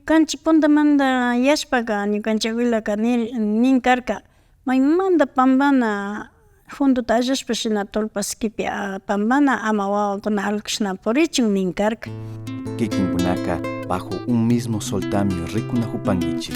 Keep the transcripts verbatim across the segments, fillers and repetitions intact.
Kanchis puntamanta yashpaka ñukanchik abuelaka nir-, nin karka, maymanta pambana, funduta allashpa shina tullpa sikipi, ah, pambana, ama wawakuna allkushna purichun nin karka. Kikinkunaka bajo un mismo soltami rikunakupankichik.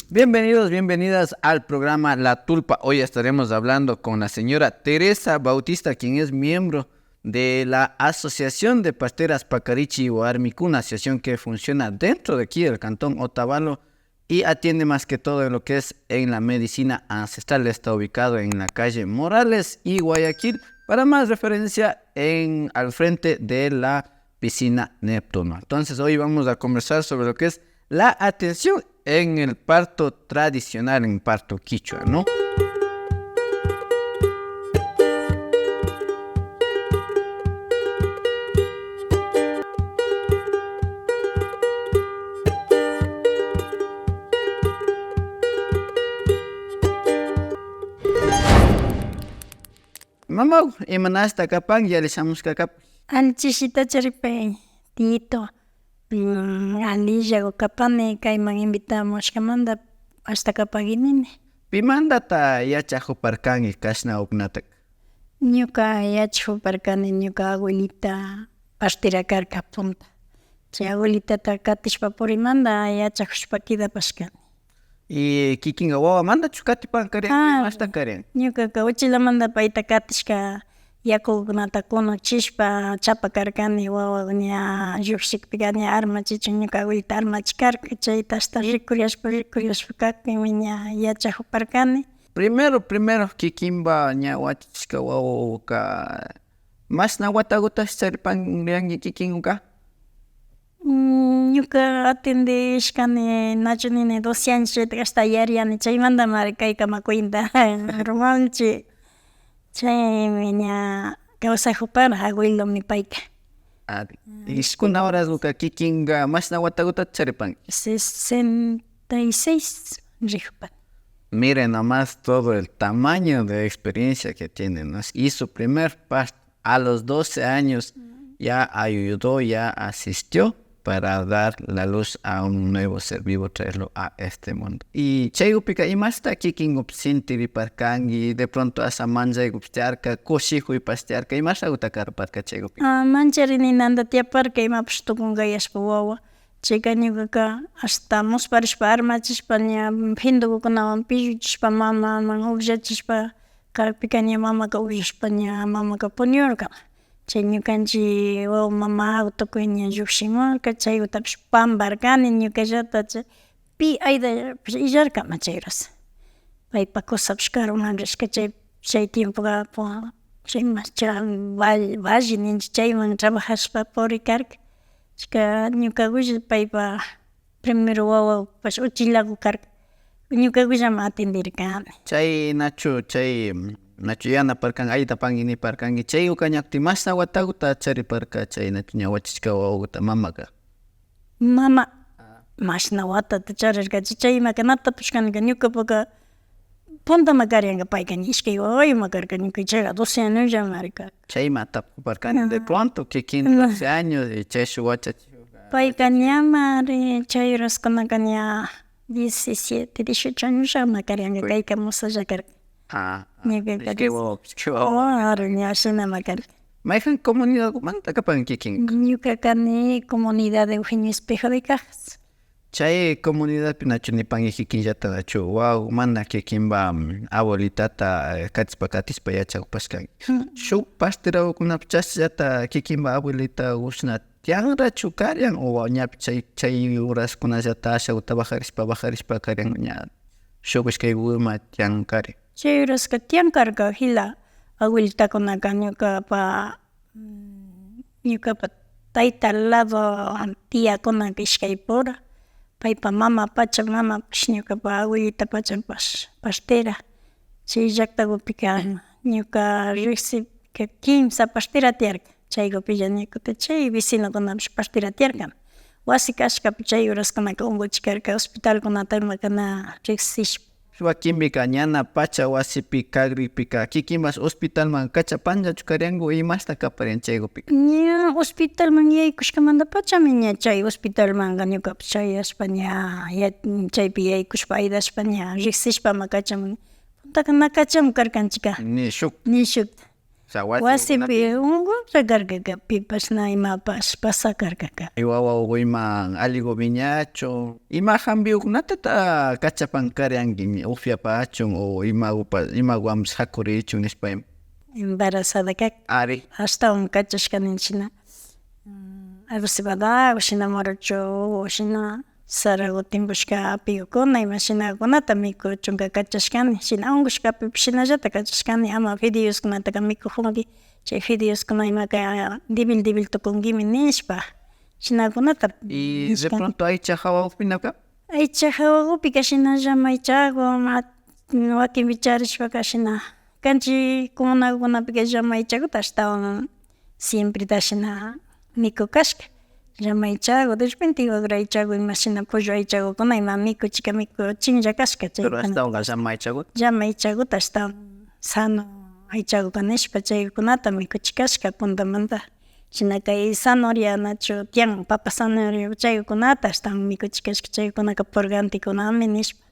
Bienvenidos, bienvenidas al programa La Tulpa. Hoy estaremos hablando con la señora Teresa Bautista, quien es miembro de la Asociación de Parteras Pakarichi Warmikuna, asociación que funciona dentro de aquí del cantón Otavalo y atiende más que todo en lo que es en la medicina ancestral. Está ubicado en la calle Morales y Guayaquil. Para más referencia, en, al frente de la piscina Neptuno. Entonces, hoy vamos a conversar sobre lo que es la atención en el parto tradicional, en parto quichua, ¿no? Mamaw, imanashta kapan, yalli shamushka kapan? Alli chishita charipay, Tito. Mm, allillagu kapani kayman invitamushkamanta, ashta kapagui nini. Pimantata yachajuparkanki kashna ukunataka? Ñuka yachajuparkani, ñuka abuelita partera karka punta. Chay abuelitata katishpa purimanta yachajushpa kidapashkani. Y kikinka wawamantachu katipan karian, ah, imashta karian? Ñukaka uchillamanta payta katishka, yakukunata kunuchishpa chapa karkani, wawa ña llukshikpika ña armachichun, ñuka abuelita armachi karka, chayta ashta rikuriashpa, rikuriashpa kakpimi ña yachajuparkani. Primero, primero, kikinpa ña wachuchishka wawaka, mashna watagutash chariparianki kikinka? Mm, ñuka atendishkani, nachu nini, doce años chayta ashta yariani, chaymantamari kaykama cuenta ruranchi. Chaymi ña kawsajupara, abuelomi payka. Ari. Mm, y kuna horaguka kikinka mashna wataguta charipanki? Sesenta y seis rijupani. Mire nomás todo el tamaño de experiencia que tiene, ¿no? Y su primer parto a los doce años ya ayudó, ya asistió para dar la luz a un nuevo ser vivo, traerlo a este mundo. Y chaygupika imashta kikingupi sintiriparkanki, de pronto hasta manchaygupish tiarka, kushijuypash tiarka, imashaguta karparka chaygupika? Ah, mancharini nanda tiaparka, imapash tukunkayashpa wawa. Chayka ñukaka hasta musparishpa, armachishpa, ña findukukunawan pilluchishpa, mamaman ukllachishpa kakpika, ña mamaka ukllashpa, ña mamaka puñurka. Chay ñukanchik wawa mama tukuy ña llukshimurka, chaygutapish pamparkani ñukallata, chay pi aydapish illarkama chay horas. Paypa kusapish karuman rishka chay, chay tiempoka, pu-, chay imacha, val-, valle ninchik, chayman trabajashpa purikarka. Chayka ñukagulla paypa primero wawapash uchillagu karka. Ñukagullami atendirkani. Chay nachu, chay, nachu yanaparkan, aydapanki niparkanki, chay ukañakti mashna wataguta chariparka, chay nachu ña wachuchishka wawaguta mamaka? Mama, ah, mashna watata charirkachi, chaymaka na tapushkanika, ñukapaka puntama karianka, payka ña ishkay wawayuma karka, ñuka chayka doce añosllama karka. Chayma tapuparkani, de pronto kikin doce años y chayshuk wachachi. Payka ñamari chay horaskunaka ña diecisiete, dieciocho añosllama karianka, kayka musalla karka. Ah, ah, ñukaka ishkay wawa, ishkay wawa. Claro, ña shinama karka. Mayjan comunidadmanta kapan kikinka? Ñuka kani comunidad de Eugenio Espejo de Cajas. Chay comunidadpi nachu nipanki kikinllata nachu, wawa mana kikinpa, mm, abuelitata, eh, katishpa, katishpa yachakupashkanki. Mm. Shuk parterakunapi chashllata kikinpa abuelita ushna tiyanrachu karian o ñapi chay, chay horaskunallata ashaguta bajarishpa, bajarishpa karian ña shuk ishkay ima tiyan kari? Chay horaska tiyan karka jila abuelitakunaka ñukapa Mm, ñukapa tayta lado tiyakunaka ishkaypura, paypa mama pacha mamapash, ñukapa abuelita pachapash partera. Chay llaktakupika ñuka riksipika kimsa partera tiyarka. Chaykupilla ña kutin chay vecinokunapash partera tiyarka. Wasi kashkapi chay horaskunaka unkuchikarka hospitalkunata imaka na riksishpa. Wakinpika ñana pacha wasipi kagrikpika kikinpash hospitalman kachapanllachu karianku, imashta kaparian chaykupika? Ña hospitalman yaykushkamantapachami ña chay hospitalmanka ñukapash chayashpa ña ya-, chaypi yaykushpa aydashpa ña riksishpama kachamun. Puntaka na kachamun karkanchikka. Ni shuk. Ni shukta. O sea, wasi wasipi unguta karkaka, pipash na imapash pasa karkaka. Y wawa uku ima alliku wiñachun, ima jambiukunatata kachapan karianki, upiapachun o imagupa, imaguwanpash jakurichun nishpa ima. Embarazada kak. Ari. Ashtawan kachashkani shina. Mm, arroz cebada, o shina morocho, o shina saragu timpushka apikukuna, imashinakunata mikuchunka kachashkani, shina unkushkapipish shinallata kachashkani, ama fideoskunataka mikujunki, chay fideoskuna imaka débil, débil tukunkimi nishpa, shinakunata. Y de pronto aycha jawakupinaka? Aycha jawakupika shinallami aychagu, ma-, wakinpi charishpaka shina kanchik comunakunapika llama aychaguta ashtawan siempreta shina mikukashka. Llama aychagu, de repente wagra aychagu, imashina pollo aychagukuna ima mikuchika mikuchinlla kashka. Pero chaykunata ashtawanka llama aychaguta. Llama aychaguta ashtawan sano aychaguka nishpa chaykunata mikuchikashka puntamanta. Shina kay zanahoria nachu tiyan, papa zanahoria chaykunata ashtawan mikuchikashka, chaykunaka purgantekunami nishpa.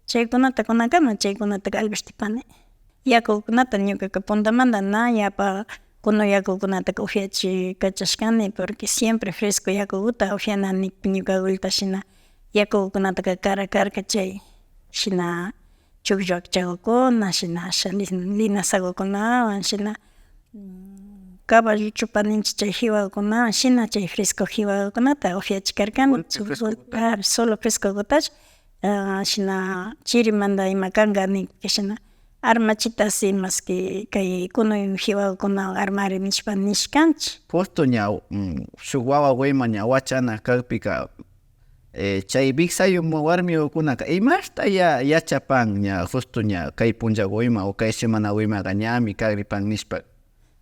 Chaykunata kunankama chaykunataka allishtipani. Yakukunata ñukaka puntamanta na yapa kunu yakukunataka upiachi kachashkani, porque siempre fresco yakukuta upiana nikpi ñuka abuelita shina yakukunataka kara karka chay shina chukllu akchagukuna, shina asha li-, linazagukunawan, shina, mm, caballo chupa ninchik chay jiwagukunawan, shina chay fresco jiwagukunata upiachi karkani. Golpe frescoguta. Claro, solo frescogutash, ah, shina chirimanta ima kanka nikpi shina armachitas imaski kay kunu jiwagukunawan armari nishpa nishkanchik. Justo ña, mm, shuk wawagu ima ña wachana kakpika, eh, chay wiksayuk warmigukunaka imashta ya-, yachapan ña justo ña kay punllagu ima o kay semanagu imaka ñami kagripan nishpa?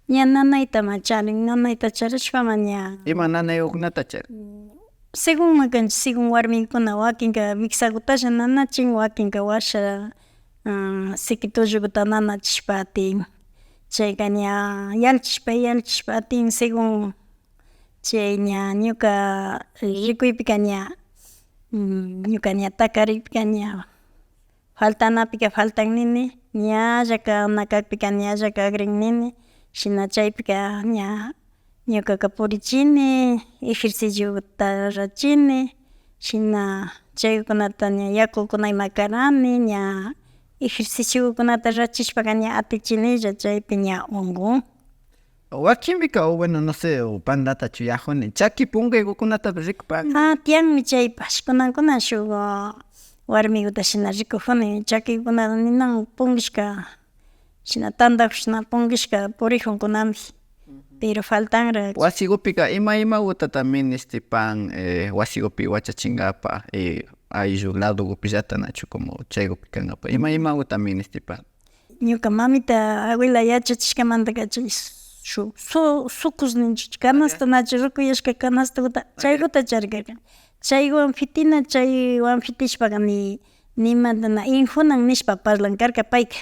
Ña nanaytama charin, nanayta charishpama ña. Ima nanaygukunata charin? Segunmi kanchik, segun warmikuna, wakinka wiksagutalla nanachin, wakinka washa, ah, siki tulluguta nanachishpa atin. Chayka ña yallichishpa, yallichishpa atin, segun chay ña ñuka rikuypika ña, mm, ñuka ña takarikpika ña faltanapika faltan nini, ñalla kana kakpika ñalla kagrin nini, shina chaypika ña ñukaka purichini, ejerciciota rurachini, shina chaykunata ña yakukuna ima karani, ña ejerciciokunata rurachishpaka ña atichinilla chaypi ña unkun. Wakinpika, o bueno, no sé, o pandatachu yajuni, chaki punkuygukunatapish rikupan. Ah, tiyanmi chaypash. Kunankuna shuk, ah, warmiguta shina rikujuni, chakikuna ninan punkishka, shina tandajushna punkishka purijunkunami. Pero faltanra. Wasigupika ima imagutata ministipan, eh, wasigupi wachachinkapa, eh, ayllu ladogupillata nachu como chaygupi kankapa, ima imaguta ministipan? Ñuka mamita abuela yachachishkamantaka chay shuk su-, sukus ninchik, canasta nachu rukuyashka canastaguta, chayguta charkarka. Chaywan fitina, chaywan fitishpaka ni, nimanta na injunan nishpa parlan karka payka.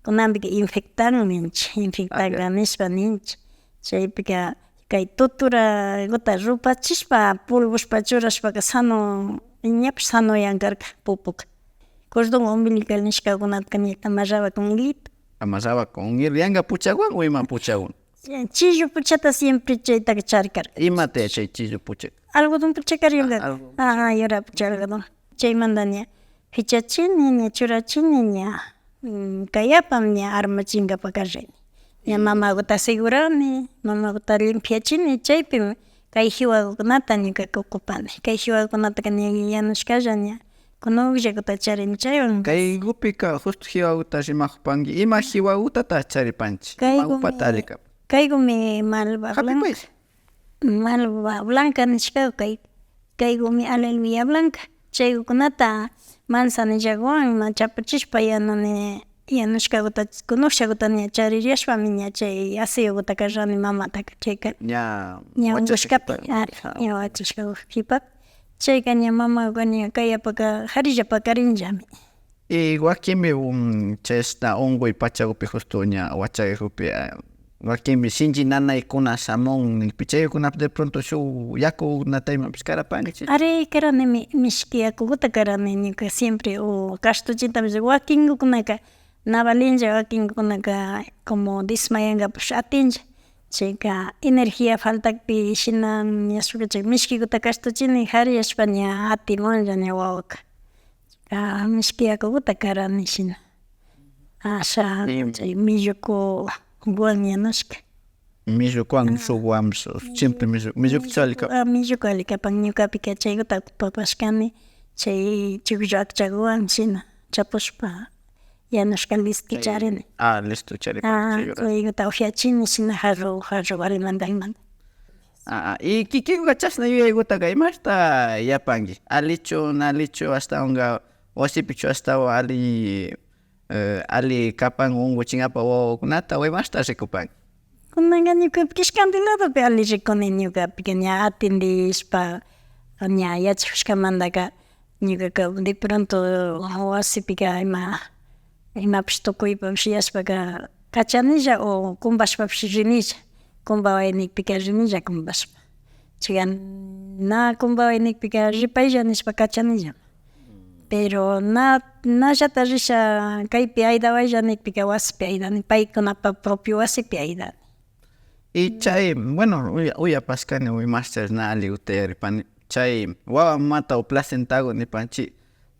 Kunanpika infectan ninchik, infectanka nishpa ninchik. Chaypika kay tuturaguta rupachishpa, polvoshpa churashpaka sano, ñapish sanoyan karka pupuka. Cordón umbilical nishkakunataka ña amarraba con hilito. Amarraba con hilo, yanka puchawan o ima puchawan? Chillu puchata siempre chaytaka charkarka. Imata chay chillu pucha? Algodón pucha karinka. Ah, algodón. Ah, yura pucha algodón. Chaymanta ña fichachini, ña churachini, ña, mm, kayapam ña armachinkapaka rini. Ña mamaguta asegurani, mamaguta limpiachini, chaypimi kay jiwagukunata ñukaka ocupani. Kay jiwagukunataka ña yanushkalla ña kunukllaguta charini chaywan. Kaygupika justo jiwaguta rimajupanki, ima jiwagutata charipanchik? Kaygumi, imagupatarika? Kaygumi malva blanca. Japipaylla. Malva blanca nishka kay, kaygumi aleluya blanca. Chaygukunata manzanillaguwan ima chapuchishpa yanuni, yanushkaguta, kunukllaguta ña chaririyashpami ña chay aseogutaka rani mamataka chayka. Ña, ña unkushkapi, ari, ña wachashka jipapi. Chayka ña mamaguka ña kayapaka jarilla pakarinllami. Y wakinmi, um, chashna unkuy pachakupi justo ña wachakukpi, ah, wakinmi sinchi nanaykuna shamun nikpi, chaykunapi de pronto shuk yakukunata imapish karapankichik. Ari, karani, mi-, mishki yakukuta karani ñuka siempre, o kashtuchitapish wakinkukunaka na valinlla, wakinkunaka como desmayankapash atinlla. Chayka energía faltakpi shina yashpaka chay mishkikuta kashtuchini, jariyashpa ña atimunlla ña wawaka. Ah, mishki yakukuta karani shina. Asha, mm, chay millukuwan yanushka. Millukuwan, ah, shuk wamra, siempre millu, millukuchu alli kapan. Ah, milluku alli kapan, ñukapika chaykuta ocupapashkani, chay chukllu akchakuwan shina chapushpa yanushka listo charini. Ah, listo charipan, ah, chay horas. Chaykuta upiachini shina jarro, jarro alimentaymanta. Ah, ah, y kikinka chashna yuyaykutaka imashta yapanki? Allichu, na allichu, ashtawanka wasipichu ashtawan alli, eh, alli kapan unkuchinkapak wawakunata o imashta rikupanki? Kunanka ñukapak kishkanti ladopi alli rikuni, ñukapika ña atendishpa, ña yachakushkamantaka ñukaka de pronto wasipika ima, imapish tukuypapish yashpaka kachanilla o kumbashpapish rinilla, kumbaway nikpika rinilla kumbashpa. Chayka na kumbaway nikpika ripaylla nishpa kachanilla. Pero na, nallata risha kaypi aydawaylla nikpika wasipi aydani, paykunapa propio wasipi aydani. Y chay, bueno, uya-, uyapashkani, uy, master na alli utayaripani. Chay wawa mamata o placentaku nipanchik.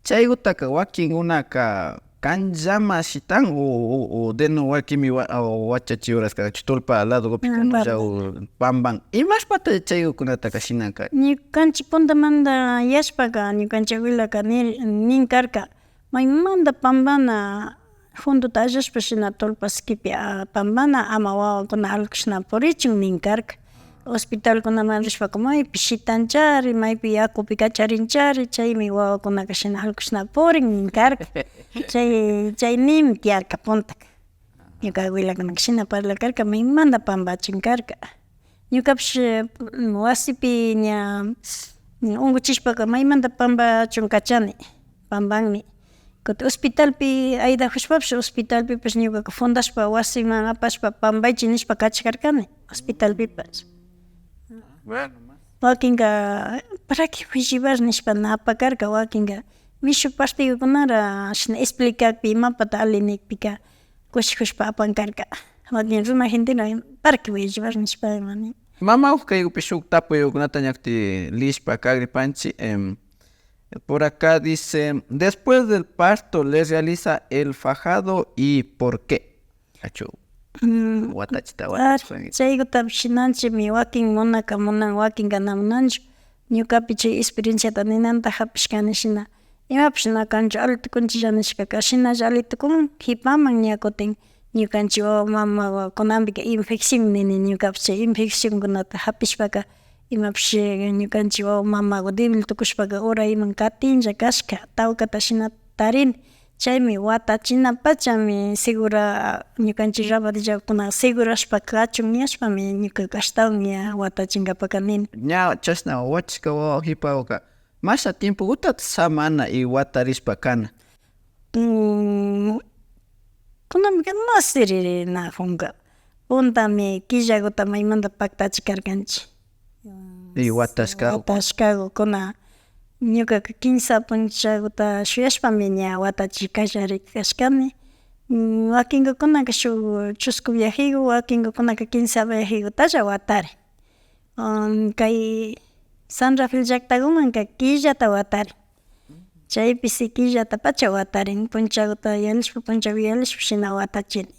Chaykutaka wakinkunaka kanllama shitan o, o, o de no wakinmi wa-, o wachachi horas kanachu, tullpa ladokupi kanlla o pamban. Imashpata chaykukunataka shinanka? Ñukanchik puntamanta yashpaka, ñukanchik abuelaka nir-, nin karka, maymanta pambana, fundota allashpa shina tullpa sikipi, ah, pambana, ama wawakuna alkushna purichun nin karka. Hospitalkunaman rishpaka maypi shitanchari, maypi yakupi kacharinchari, chaymi wawakunaka shina alkushna purin nin karka. Chay, chay nin tiyarka puntaka. Ñuka abuelakunaka shina parlar karka, maymanta pambachun karka. Ñukapish, eh, wasipi ña, mm, unkuchishpaka maymanta pambachun kachani, pambanmi. Kutin hospitalpi aydajushpapish, hospitalpipash ñukaka fundashpa wasiman apashpa pambaychik nishpa kachakarkani, hospitalpipash. Bueno, mas. Wakinka, "¿Para qué voy a llevar?" nishpa na apakarka, wakinka mishu partikukunara shina explicakpi imapata alli nikpika, kushijushpa apan karka. Wakin runa gentera, "¿Para qué voy a llevar?" nishpa ima nin. Mama, uk kaykupi shuk tapuyukunata ñakti lishpa kagripanchi. Em, por acá dice, "Después del parto le realiza el fajado y por qué?" Achu. Mm, watachita, ari, watachita. Chaykutapish shinanchimi, wakin munaka munan, wakinka na munanchu. Ñukapi chay experienciata ninanta japishkani shina. Imapish na kanchu, alli tukunchilla nishkaka, shinalla alli tukun, jipaman ña kutin ñukanchik wawa mama kunanpika infección nini, ñukapish chay infeccionkunata japishpaka, imapish ñukanchik wawa mamaku débil tukushpaka urayman katinlla kashka, tawkata shina tarini. Chaymi watachinapachami segura, ñukanchik rabadillakuna segurashpa kachun yashpami ñukaka ashtawan ña watachinkapaka nini. Ña chashna wachashka wawa jipawaka masha tiempokutata samana y watarishpa kana. Mm, kunanpika na siririnajunka. Puntami killakuta maymanta paktachikarkanchik. Y watashkaku. Watashkakukuna, ñukaka kimsa punchakuta shuyashpami ña watachik kallarik kashkani. Mm, wakinkukunaka shuk chusku viajeku, wakinkukunaka kimsa viajekutalla watarin. Um, kay San Rafael llaktakumanka killata watarin. Chaypi si killatapacha watarin, punchakuta yallishpa, punchaku yallishpa shina watachini.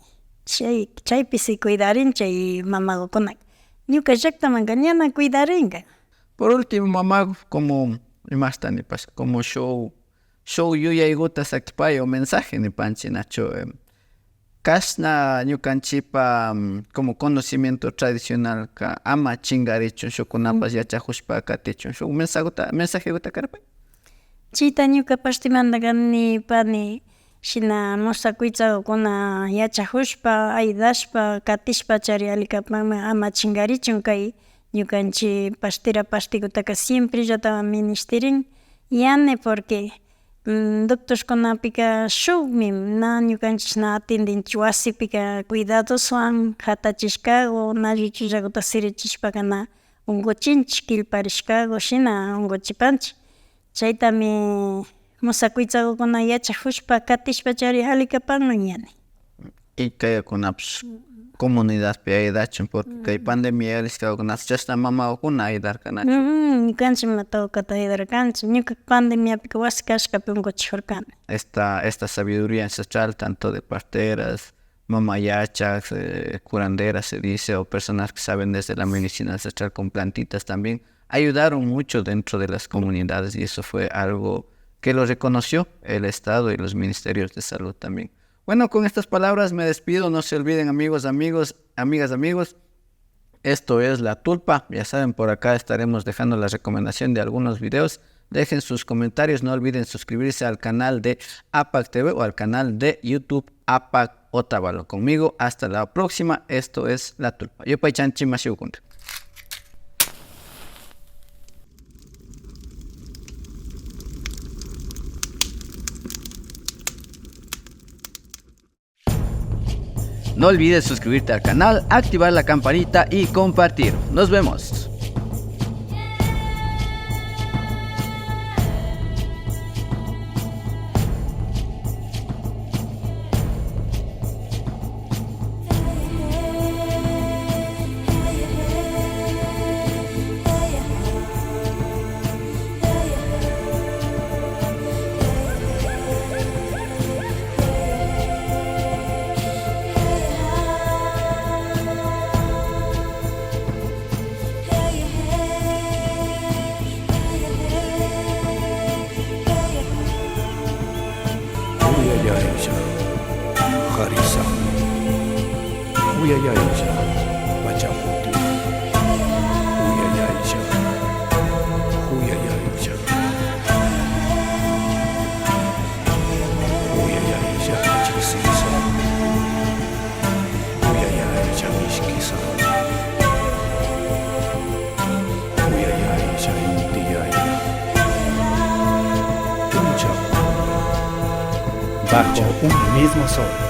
Chay, chaypi si cuidarin chay mamakukunaka. Ñuka llaktamanka ñana cuidarinka. Por último, mamaku, como imashta nipash, como shuk, shuk yuyaykuta sakipay o mensaje nipanchi, nachu, em, kashna ñukanchipa, mm, como conocimiento tradicionalka ama chinkarichun, shukkunapash yachajushpa katichun. Shuk mensaguta, mensajekuta karpay. Chayta ñuka partemantaka nipani, shina musa kuytsakukuna yachajushpa, aydashpa, katishpachari alli kapanman, ama chinkarichun kay ñukanchi partera partekutaka siemprellata minishtirin yani, porque mm, doctorkunapika shukmi, na ñukanchik na atendinchik, wasipika cuidadoswan jatachishkagu, na lluchullaguta sirichishpaka na unguchinchik, killparishkagu shina unguchipanchik. Chaytami musakuytsagukuna yachajushpa katishpachari alli kapanman ña nin. Y kaykunapish comunidadpi ayudachun, porque kay pandemia yalishkagukunapish chashna mamagukuna ayudarkanachu. Mm, ñukanchikmi tawkata ayudarkanchik. Ñuka pandemiapika wasi kashkapi unguchijurkani. Esta, esta sabiduría ancestral, tanto de parteras, mama yachak, eh, curandera se dice, o personas que saben desde la medicina ancestral con plantitas también, ayudaron mucho dentro de las comunidades y eso fue algo que lo reconoció el Estado y los ministerios de salud también. Bueno, con estas palabras me despido. No se olviden, amigos, amigos, amigas, amigos. Esto es La Tulpa. Ya saben, por acá estaremos dejando la recomendación de algunos videos. Dejen sus comentarios. No olviden suscribirse al canal de APAC T V o al canal de YouTube APAC Otavalo. Conmigo, hasta la próxima. Esto es La Tulpa. Yupaychanchik, mashigukuna. No olvides suscribirte al canal, activar la campanita y compartir. Nos vemos. Uyayaylla, Jarisa. Uyayaylla, Pachakuti. Uyayaylla, uyayaylla. Uyayaylla, Pachak Sisa. Uyayaylla, Mishki Sara. Uyayaylla, Inti Yaya. Puncha. Bajo un mismo sol.